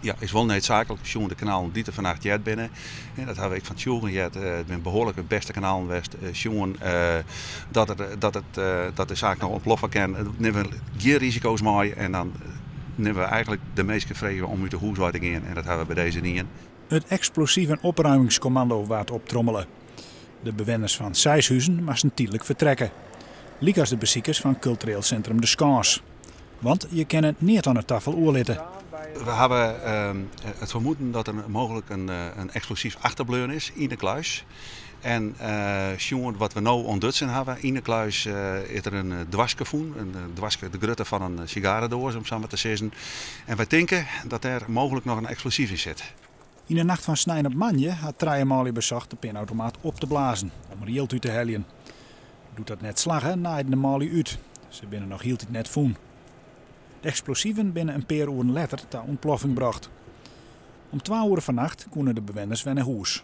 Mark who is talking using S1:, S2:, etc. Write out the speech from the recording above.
S1: Ja, is wol needsaaklik, sjoen de knallen dy't der fannacht heard binne. Dat hawwe we ek fan tsjûgen heard. It binne behoarlike bêste knallen west. Sjoen dat, dat, it, dat de saak noch ûntploffe kin, nimme we gjin risiko's mei. En dan nimme we eigentlik de minsken frege om út de hûs wei te gean. En dat hawwe we by dizze dien.
S2: It eksplosiven opruimingskommando waard optrommele. De bewenners fan seis huzen moasten tydlik fertrekke. Lykas de besikers fan kultureel sintrum De Skâns. Want je kinne neat oan it tafel oerlitte.
S1: We hawwe it fermoeden dat der mooglik in eksplosyf achterbleaun is yn de kluis. En sjoen wat we no ûntdutsen hawwe yn de kluis is der in doaske fûn. In doaske de grutte fan in sigaredoas om sa mar te sizzen. En wy tinke dat dêr mooglik noch in eksplosyf yn sit.
S2: Yn de nacht fan snein op moandei ha trije manlju besocht de pinautomaat op te blazen om der jild út te heljen. Doe't dat net slagge, naaiden de manlju út. Se binne noch hieltyd net fûn. De eksplosiven binne in pear oeren letter ta ûntploffing brocht. Om twa oere fannacht koene de bewenners wer nei hûs.